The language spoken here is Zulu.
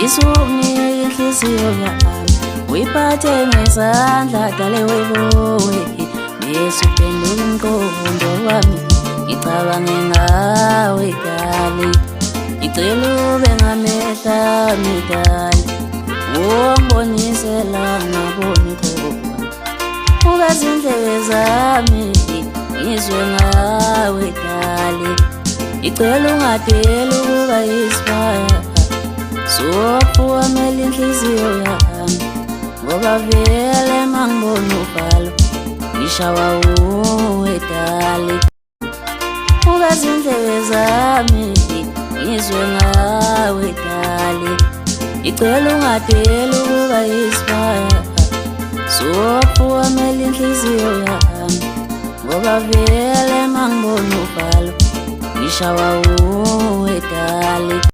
Ngisukunika inhliziyo yami, uyiphathe ngesandla dale webowe, bese uphendula umqondo wami, ngicabange ngawe dali. Ngicela ube ngamehla ami dali, ungibonise la ngaboni khona. Ukazindlebe zami ngizwe ngawe dali. Ngicela ungadeli ukuba yisibaya, sophuwamela inhliziyo yami, ngoba vele mangibona uvalo ngishawa uwe dali. Ukazindlebe zami ngizwe ngawe dali. Ngicela ungadeli ukuba yisibaya, sophuwamela inhliziyo yami, ngoba vele mangibona uvalo ngishawa uwe dali.